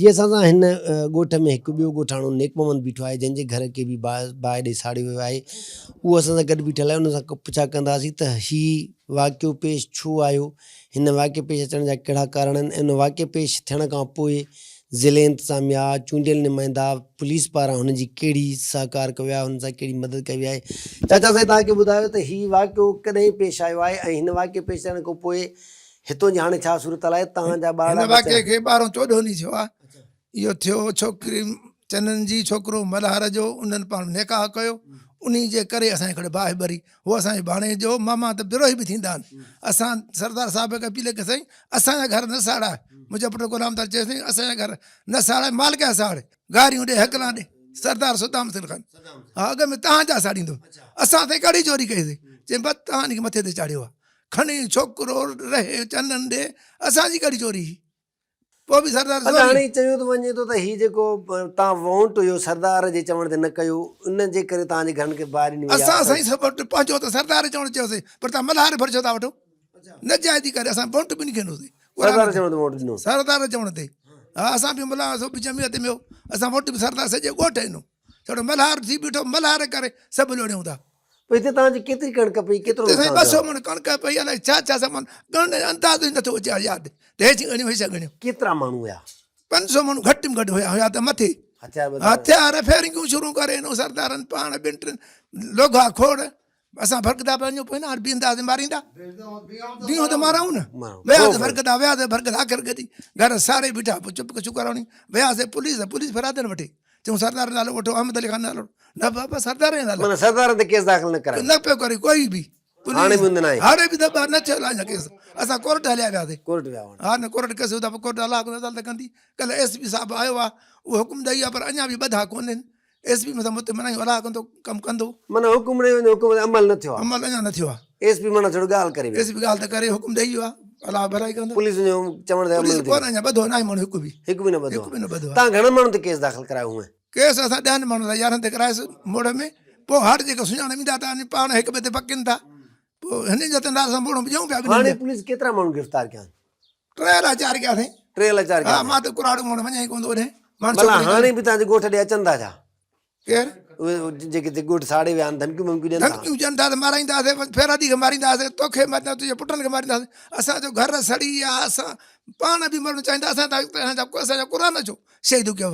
جي اسان سان هن ڳوٺ ۾ هڪ ٻيو ڳوٺاڻو نيڪ محمد بيٺو آهي جنهن جي گهر کي به باهه باهه ڏئي ساڙيو ويو آهي اهو اسان سان گڏ بيٺل آهي ان سان پڇا ڪنداسين ته هي واقعو پيش ڇو آيو هن واقعي پيش اچڻ جا ڪهڙا ڪارڻ آهن ۽ ان واقعي پيش ٿيڻ کان پوء ضلعي انتظاميا چونڊيل نمائندا پوليس پاران هن جي ڪهڙي سهڪار ڪيو آهي هن سان ڪهڙي مدد ڪئي وئي آهي چاچا سائين توهان کي ٻڌايو ته هي واقعو ڪڏهن پيش آيو آهي ۽ هن واقعي پيش ٿيڻ کان پوء هتون جي هاڻي ڇا صورتحال آهي توهان جا ٻارڙا هن واقعي کي ٻارهون چوڏهون ڏينهن ٿيو آهي اهو ٿيو ڇوڪري چنن جي ڇوڪرو ملهار جو انهن پاڻ نڪاح ڪيو انهي جي ڪري اسان جي کڙي باهه ٻري هو اسان جي ڀاڻيجو ماما ته بروهي به ٿيندا آهن اسان سردار صاحب کي اپيل ڪئي سائين اسان جا گهر نه ساڙاء منهنجو پٽ غلام داد چيو سائين اسان جا گهر نه ساڙاء مال ڪيا ساڙ گاريون ڏي هڪلان ڏي سردار صدام حسين خان ها اڳ ۾ تهان جا ساڙيندو اسان سائين ڪهڙي چوري ڪئي سي چيائين بس تهان کي مٿي تي چاڙهيو آهي کڻي ڇوڪرو رهي چنن ڏي اسان جي ڪهڙي چوري هئي پوء به سردار اچا هاڻي چيو ته وڃي ٿو ته هي جيڪو تان وونٽ هيو سردار جي چوڻ تي نه ڪيو ان جي ڪري تان جي گهرن کي باهه ڏني وئي اسان سائين سڀ وٽ پنهنجو ته سردار چوڻ چيوسي پر تان ملهار ڀر ڇو ٿا وٺو نه جائزي ڪري اسان وونٽ به نه کينوسي سردار چوڻ تي وونٽ ڏنو سردار چوڻ تي ها اسان به ملهار سو به جمعيت ۾ هو اسان وونٽ به سردار سڄي ڳوٺ ڏنو ڇڙو ملهار ٿي بيٺو ملهار ڪري سڀ لوڙيون ٿا. پوء هتي توهان جي ڪيتري ڪڻڪ پئي ڪيترو نقصان ٿيو؟ سائين 200 مڻ ڪڻڪ پئي الائي ڇا ڇا سامان ڳڻڻ جو اندازو ئي نٿو اچي ياد ته هيڇ ڳڻيو هيڇ ڳڻيو. ڪيترا ماڻهو هيا؟ 500 ماڻهو گهٽ ۾ گهٽ هيا هيا ته مٿي. هٿيار ٻڌا هٿيار فيرنگون شروع ڪري ڏنو سردارن پاڻ ٻن ٽن لوگها کوڙ اسان ڀرڪدا پيا وڃون پوء نه هاڻ بيهنداسين ماريندا بيهون ته مارائون نه ويا ته ڀرڪدا ويا ته ڀرڪدا آخر گڏي گهر ساڙي بيٺا پوء چپ ڇڪراڻي وياسين پوليس پوليس فرادن وٺي چيون سردار جو نالو وٺو احمد علي خان نالو نه بابا سردار جو نالو معنيٰ سردارن تي ڪيس داخل نه ڪرايو نه پيو ڪري ڪوئي به هاڻي به هوندو ناهي هاڻي به دٻا نه ٿيل آهي ڪيس اسان ڪورٽ هليا وياسين ڪورٽ ويا ها نه ڪورٽ ڪيس هوندا ڪورٽ الله عدالت ڪندي ڪلهه ايس پي صاحب آيو آهي اهو حڪم ڏئي ويو پر اڃا به ٻڌا ڪونهن ايس پي مٿان مطمئن آهيون الله ڪندو ڪم ڪندو. معنيٰ حڪم ڏئي وڃي حڪم تي عمل نه ٿيو آهي. عمل اڃا نه ٿيو آهي. ايس پي معنيٰ ڇڙو ڳالهه ڪري ويو. ايس پي ڳالهه ته ڪري حڪم ڏئي ويو آهي الله ڀلائي ڪندو. پوليس جو چوڻ تي عمل نه ٿيو. پوليس ڪونه اڃا ٻڌو ناهي ماڻهو هڪ به. هڪ به نه ٻڌو هڪ به نه ٻڌو آهي. توهان گهڻن ماڻهن تي ڪيس داخل ڪرايو هونئن؟ ڪيس اسان ڏهن ماڻهن تي يارهن تي ڪرايس موڙ ۾ پوء هاڻ جيڪي سڃاڻ ايندا ته پاڻ هڪ ٻئي تي پڪين ٿا پوء هنن جا ته نالا اسان موڙ ۾ ڏيون پيا. هاڻي پوليس ڪيترا ماڻهو گرفتار ڪيا آهن؟ ٽي الاء چار ڪيا اٿئي. ٽي الاء چار ڪيا. ها مان ته ڪراڙو ماڻهو وڃان ئي ڪونه ٿو اوڏانهن. ڀلا هاڻي به توهان جي ڳوٺ ڏي اچن ٿا ڇا؟ ڪير؟ اهي جيڪي هتي ڳوٺ ساڙي ويا آهن ڌمڪيون ومڪيون ڏين ٿا. ڌمڪيون ڏين ٿا ته مارائينداسين فيرادي کي مارينداسين توکي مارينداسين تنهنجي پٽن کي مارينداسين اسان جو گهر سڙي ويا اسان پاڻ به مرڻ چاهيندا اسان ته اسان جا قرآن ڇو شهيد ڪيو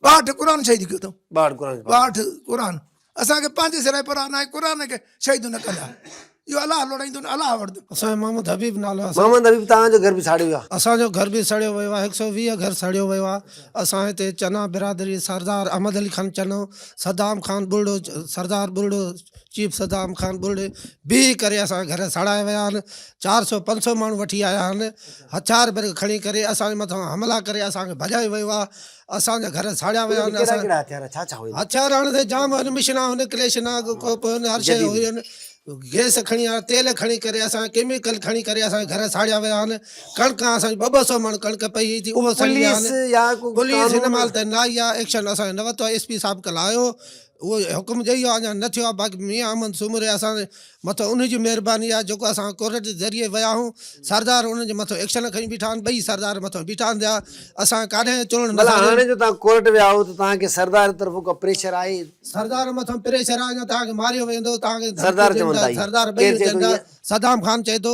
ٻاهٺ قرآن شهيد ڪيو اٿئون. ٻاهٺ قرآن. ٻاهٺ قرآن اسان کي پنهنجي سر جي پرواهه ناهي قرآن کي شهيد نه ڪندا اهو الله لوڙائيندو نه الله وٺندو. اسان جو محمد حبيب نالو آهي. محمد حبيب توهان جو گهر به ساڙيو ويو آهي. اسان جو گهر به سڙيو ويو آهي هڪ سئو 20 گهر سڙيو ويو آهي اسان هتي چنا برادري سردار احمد علي خان چنو صدام خان ٻرڙو سردار ٻرڙو چيف صدام خان ٻرڙي بيهي ڪري اسان جا گهر سڙائي ويا آهن چار سئو پنج سئو ماڻهو وٺي آيا آهن هٿيار به کڻي ڪري اسان جي مٿان حملا ڪري اسان کي ڀڄايو ويو آهي اسان جا گهر ساڙيا ويا آهن ڪهڙا ڪهڙا هٿيار ڇا ڇا هيون هٿيار هاڻي سائين جام آهن مشنا آهن ڪليشنا ڪوپ آهن هر شيء هئي آهن گيس کڻي آيا تيل کڻي ڪري اسان ڪيميڪل کڻي ڪري اسان جا گهر ساڙيا ويا آهن ڪڻڪ اسان جي ٻه ٻه سئو مڻ ڪڻڪ پئي هئي ٿي اهو سڙي ويا آهن پوليس هن مهل تائين نه آئي آهي ايڪشن اسان جو نه ورتو آهي ايس پي صاحب ڪلهه آيو اهو حڪم ڏئي ويو آهي اڃا نه ٿيو آهي باقي ميان احمد سومري اسان جي مٿان انهي جي مهرباني آهي جيڪو اسان ڪورٽ جي ذريعي ويا آهيون سردار انهن جي مٿان ايڪشن کڻي بيٺا آهن ٻئي سردار مٿان بيٺا آهن جا اسان ڪاڏانهن چڙهڻ نه ڀلا هاڻي جو توهان ڪورٽ ويا آهيو ته توهان کي سردار طرفون ڪا پريشر آهي؟ سردار مٿان پريشر آهي اڃا توهان کي ماريو ويندو توهان کي سردار چون ٿا سردار ٻئي چون ٿا صدام خان چئي ٿو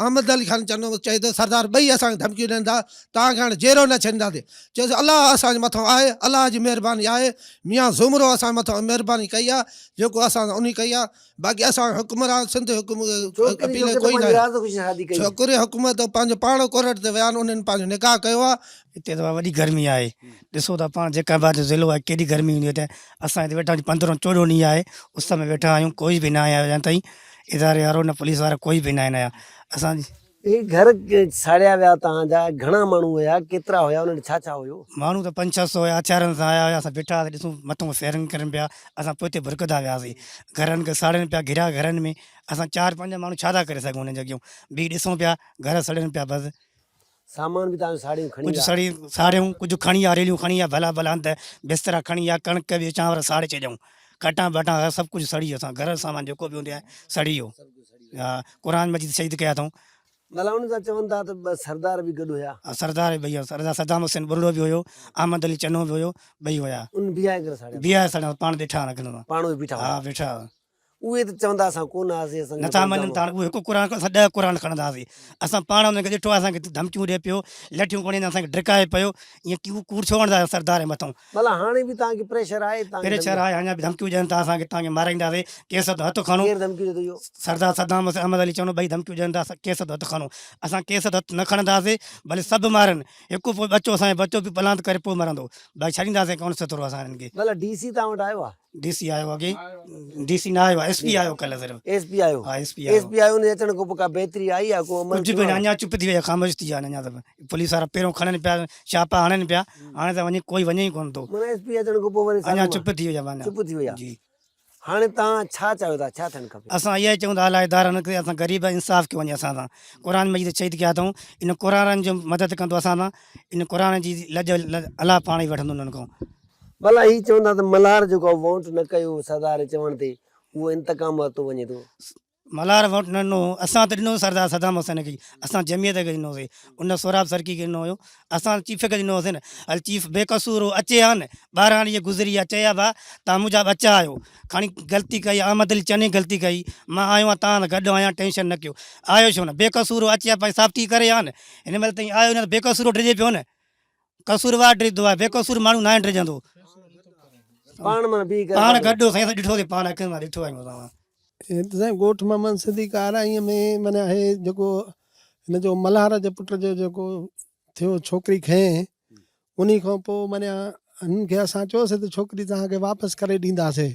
احمد علي خان چنو چئي ٿو سردار ٻئي اسان کي ڌمڪيون ڏين ٿا توهان کي هاڻي جيئرو نه ڇڏينداسين. چيس الله اسان جي مٿان آهي الله جي مهرباني آهي ميان سومرو اسان جي مٿان مهرباني ڪئي آهي جيڪو اسان سان انهي ڪئي آهي باقي اسان کي حڪمران سنڌ حڪم اپيل ڪوئي ناهي ڇوڪري حڪومت پنهنجو پاڻ ڪورٽ تي ويا آهن انهن پنهنجو نڪاح ڪيو آهي. هتي ته وڏي گرمي آهي ڏسو ٿا پاڻ جيڪب آباد جو ضلعو آهي ڪيڏي گرمي هوندي آهي اسان هتي ويٺا آهيون پندرهن چوڏهن ڏينهن آهي اس ۾ ويٺا آهيون ڪوئي به ناهي آيو اڃا تائين اداري وارو نه پوليس وارا ڪوئي به ناهن آيا اسان جي. هي گهر ساڙيا ويا توهان جا گهڻا ماڻهو هيا ڪيترا هيا انهن وٽ ڇا ڇا هيو؟ ماڻهو ته پنج ڇهه سو هيا هٿيارن سان آيا هيا اسان بيٺا هئاسين ڏسون مٿون فيرنگ ڪرن پيا اسان پوئتي ڀرڪندا وياسين گهرن کي ساڙين پيا گهريا گهرن ۾ اسان چار پنج ماڻهو ڇا ٿا ڪري سگهون انهن جي اڳيون بيهي ڏسون پيا گهر سڙن پيا بس. سامان به توهان جو ساڙيون کڻي ڪجهه ويا. سڙي ساڙيون ڪجهه کڻي ويا ريليون کڻي ويا ڀلا ڀلا هنڌ بسترا کڻي ويا ڪڻڪ به چانور ساڙي ڇڏيائون کٽان ٻٽان سڀ ڪجهه سڙي ويو اسان گهر جو سامان جيڪو به هوندو آهي سڙي ويو ها قرآن مجيد شهيد ڪيا اٿئون. ڀلا ان سان چون ٿا ته ٻه سردار به گڏ هيا. ها سردار به ٻئي هيا، سردار صدام حسين ٻرڙو به هيو، احمد علي چنو به هيو، ٻئي هيا. ان بيهائي ڪري ساڙيا. بيهائي ساڙيا، پاڻ ڏٺا آهن اکين سان. پاڻ اهي بيٺا هيا. ها بيٺا هيا. اهي ته چوندا اسان ڪونه هئاسين اسان کي نٿا مڃن ته هاڻ اهي هڪ قرآن اسان ڏهه قرآن کڻندا هئاسين. اسان پاڻ انهن کي ڏٺو آهي اسان کي ڌمڪيون ڏئي پيو، لٺيون کڻي اسان کي ڊڪائي پيو، ائين ڪيون ڪوڙ ڇو هڻندا آهيو سردار جي مٿئون. ڀلا هاڻي به توهان کي پريشر آهي توهان کي پريشر آهي اڃا به ڌمڪيون ڏين ٿا اسان کي توهان کي مارائينداسين ڪيس تي هٿ کڻو. ڪير ڌمڪيون ڏي ٿو اهو؟ سردار صدام حسين احمد علي چنو ٻئي ڌمڪيون ڏين ٿا ڪيس تي هٿ کڻو. اسان ڪيس تي هٿ نه کڻنداسين ڀلي سڀ مارن هڪ پوء ٻچو اسان جو ٻچو به پلاند ڪري پوء مرندو باقي ڇڏينداسين ڪونه سترو اسان هنن کي. ڀلا ڊي سي توهان وٽ آيو آهي؟ ڊي سي آيو اڳي ڊي سي نه آيو ايس پي آيو ڪلهه صرف. ايس پي آيو. ها ايس پي آيو. ايس پي آيو ان جي اچڻ کان پوء ڪا بهتري آئي يا ڪو عمل ڪجهه به نه اڃا چپ ٿي ويا خاموش ٿي ويا آهن اڃا ته پوليس وارا پيرون کڻن پيا ڇاپا هڻن پيا هاڻي ته وڃي ڪوئي وڃي ئي ڪونه ٿو. معنيٰ ايس پي اچڻ کان پوء وري اڃا چپ ٿي ويا معنيٰ. چپ ٿي ويا. جي. هاڻي توهان ڇا چاهيو ٿا ڇا ٿيڻ کپي؟ اسان اها ئي چئون ٿا اعليٰ ادارن کي اسان غريب آهيون انصاف ڪيو وڃي اسان سان قرآن مجيد شهيد ڪيا اٿئون ان قرآن جو مدد ڪندو اسان سان ان قرآن جي لڄ الله پاڻ ئي وٺندو انهن کان. ڀلا هي چون ٿا ته ملهار جيڪو آهي وونٽ نه ڪيو سردار جي چوڻ تي اهو انتقام ورتو وڃي ٿو. ملهار وونٽ نه ڏنو هو اسان ته ڏنو سردار صدام حسين کي اسان جمعيت کي ڏنو سي ان سهراب سرڪي کي ڏنو هيو اسان چيف کي ڏنو هوسي نه هل چيف بي قصور هو اچي ها نه 12 ڏينهن گذري ويا چئي ها ڀا تان منهنجا ٻچا آهيو کڻي غلطي ڪئي احمد علي چني غلطي ڪئي مان آيو آهيان تان گڏ آهيان ٽينشن نه ڪيو آيو ڇو نه بي قصور هو اچي ها پنهنجي ثابتي ڪري ها نه هن مهل تائين آيو نه ته بي قصور هو ڊڄي پيو نه قصوروار ڊڄندو آهي، بي قصور ماڻهو ناهي ڊڄندو. پاڻ معنيٰ بيهي ڪري پاڻ گڏ هو سائين اسان ڏٺو سي پاڻ اکين سان ڏٺو آهيون اسان. هت سائين ڳوٺ محمد صديق آرائينء ۾ معنيٰ هي جيڪو هن جو ملهار جي پٽ جو جيڪو ٿيو ڇوڪري کنئين انهي کان پوء معنيٰ هنن کي اسان چيوسي ته ڇوڪري توهان کي واپس ڪري ڏينداسي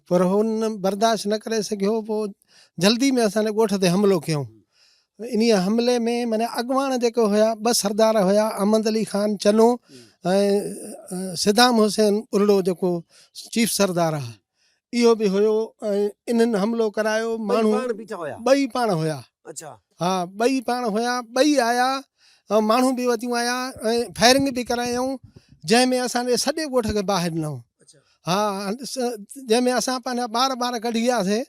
پر هن برداشت نه ڪري سگهيو پوء جلدي ۾ اسان جي ڳوٺ تي حملو ڪيائون انهيء حملي ۾ معنيٰ اڳواڻ جيڪي هيا ٻه سردار هيا احمد علي خان چنو ۽ صدام حسين ارڙو جيڪو چيف سردار آ اهو به هيو ۽ انهن حملو ڪرايو ماڻهو ٻئي پاڻ هيا ها ٻئي پاڻ هيا ٻئي آيا ۽ ماڻهو به وتيون آيا ۽ فائرنگ به ڪرايائون جنهن ۾ اسان جي سڄي ڳوٺ کي باهه ڏنائون ها جنهن ۾ اسان پنهنجا ٻار ٻار ڪڍي وياسي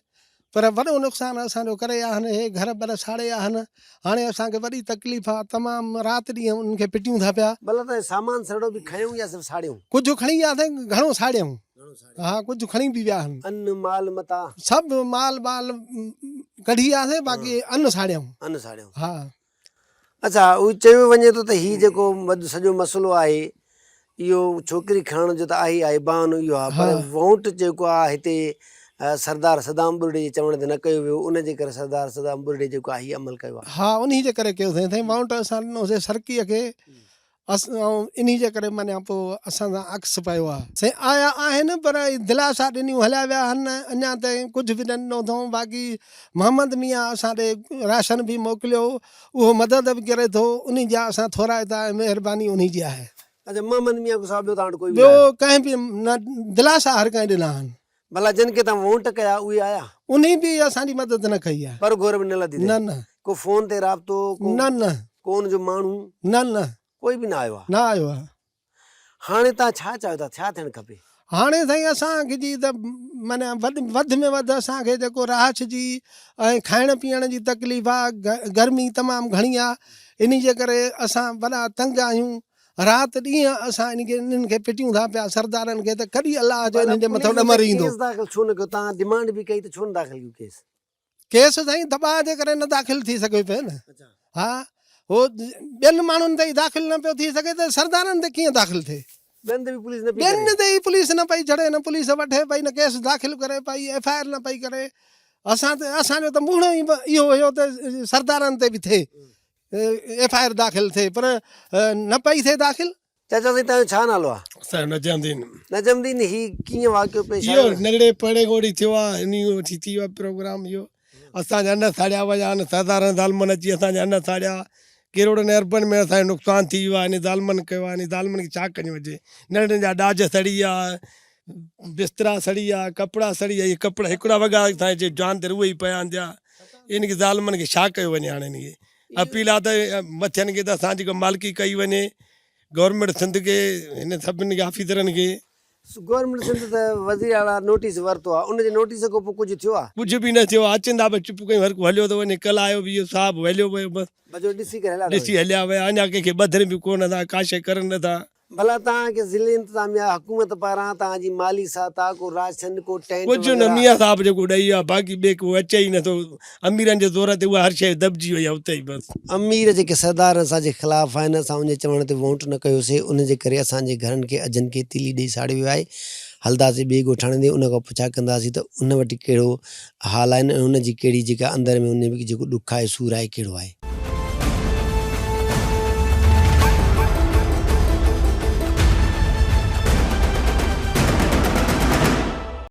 پر وڏو نقصان اسان جو ڪري ويا آهن هي گهر ٻر ساڙي ويا آهن هاڻي اسان کي وڏي تڪليف آ تمام رات ڏينهن انهن کي پٽيون ٿا پيا. ڀلا ته سامان سڙو به کنيو يا صرف ساڙيو؟ ڪجهه کڻي ويا اٿن گهڻو ساڙيائون ها ڪجهه کڻي به ويا آهن. ان مال متاع؟ سڀ مال ٻال ڪڍي ويا سين باقي ان ساڙيائون. ان ساڙيائون. ها. اڇا اهو چيو وڃي ٿو ته هي جيڪو سڄو مسئلو آهي اهو ڇوڪري کڻڻ جو ته آهي ئي آهي بهانو اهو آهي پر وونٽ جيڪو آهي هتي سردار صدام ٻرڙي جي چوڻ تي نه ڪيو ويو ان جي ڪري سردار صدام ٻرڙي جيڪو آهي هي عمل ڪيو آهي. ها انهي جي ڪري ڪيو سائين وونٽ اسان ڏنو سي سرڪي کي انهي جي ڪري معنيٰ پوء اسان سان عڪس پيو آهي. سائين آيا آهن پر دلاسا ڏنيون هليا ويا آهن اڃا تائين ڪجهه به نه ڏنو اٿئون باقي محمد ميان اسان ڏي راشن به موڪليو اهو مدد به ڪري ٿو انهي جا اسان ٿورائتا ۽ مهرباني انهي جي آهي. اڇا محمد ميان کان سواء ٻيو توهان وٽ ڪوئي به ٻيو ڪنهن به نه دلاسا هر ڪنهن ڏنا آهن. ڀلا جن کي توهان وونٽ ڪيا اهي آيا؟ انهي به اسان جي مدد نه ڪئي آهي. پر گهر به نه لڌي اٿئي؟ نه نه. ڪو فون تي رابطو ڪو؟ نه نه. ڪو ان جو ماڻهو؟ نه نه. ڪوئي به نه آيو آهي؟ نه آيو آهي. هاڻي توهان ڇا چاهيو ٿا ڇا ٿيڻ کپي؟ هاڻي سائين اسان کي جي ته معنيٰ وڌ ۾ وڌ اسان کي جيڪو رهائش جي ۽ کائڻ پيئڻ جي تڪليف آهي گرمي تمام گهڻي آهي انهي جي ڪري اسان وڏا تنگ آهيون رات ڏينهن اسان انهن کي انهن کي پٽيون ٿا پيا سردارن کي ته ڪڏهن الله جو انهن جي مٿان ڏمر ايندو. ڪيس داخل ڇو نه ڪيو توهان ڊمانڊ به ڪئي ته ڇو نه داخل ڪيو ڪيس. ڪيس سائين دٻاء جي ڪري نه داخل ٿي سگهيو پيو نه ها هو ٻين ماڻهن تي ئي داخل نه پيو ٿي سگهي ته سردارن تي ڪيئن داخل ٿئي. ٻين تي به پوليس نه پئي ڪري. ٻين تي ئي پوليس نه پئي ڇڙي نه پوليس وٺي پئي نه ڪيس داخل ڪري پئي ايف I R نه پئي ڪري اسان ته اسان جو ته مهڻو ئي اهو هيو ته سردارن تي به ٿئي ايف I R داخل ٿئي پر نه پئي ٿئي داخل. چاچا سائين تنهنجو ڇا نالو آ؟ سائين نجم الدين. نجم الدين هي ڪيئن واقعو پيش آيو؟ اهو ننڍڙي پڙي گهوڙي ٿيو آ انهي وٺي ٿي ويو آ پروگرام اهو اسان جا ان ساڙيا ويا آهن سردارن ظالمن اچي اسان جا ان ساڙيا ڪروڙن اربن ۾ اسان جو نقصان ٿي ويو آ انهي ظالمن ڪيو آ انهي ظالمن کي ڇا ڪجي وڃي ننڍڙن جا ڏاج سڙي ويا بسترا سڙي ويا ڪپڙا سڙي ويا اهي ڪپڙا هڪڙا وڳا اسان جي جان تي اهي ئي پيا آهن جا ان کي ظالمن کي ڇا ڪيو وڃي هاڻي ان کي اپيل آ ته مٿين کي ته اسان جي مالڪي ڪئي وڃي گورنمينٽ سنڌ کي هن سڀني کي آفيسرن کي. گورنمينٽ سنڌ ته وزير اعليٰ نوٽيس ورتو آ ان جي نوٽيس کان پوء ڪجهه ٿيو آ؟ ڪجهه به نه ٿيو آ اچن ٿا بس چپ ڪيون هر ڪو هليو ٿو وڃي ڪلهه آيو به اهو صاحب هليو ويو بس. بس جو ڏسي ڪري هليا ٿا ڏسي هليا ويا اڃا ڪنهن کي ٻڌن به ڪونه ٿا ڪا شيء ڪرن نه ٿا. ڀلا توهان کي ضلعي انتظاميا حڪومت پاران توهان جي مالي سهتا ڪو راشن ڪو ٽينٽ ڪجهه نه وغيره. ميان صاحب جيڪو ڏئي ويو آ باقي ٻئي ڪو اچي ئي نه ٿو اميرن جي زور تي اها هر شيء دٻجي وئي آ اتي ئي بس. امير جيڪي سردار اسان جي خلاف آهن اسان ان جي چوڻ تي ووٽ نه ڪيوسي ان جي ڪري اسان جي گهرن کي اجهن کي تيلي ڏئي ساڙيو ويو آهي هلنداسين ٻئي ڳوٺاڻي ڏي ان کان پڇا ڪنداسين ته ان وٽ ڪهڙو حال آهن ۽ ان جي ڪهڙي جيڪا اندر ۾ ان ۾ جيڪو ڏک آهي سور آهي ڪهڙو آهي.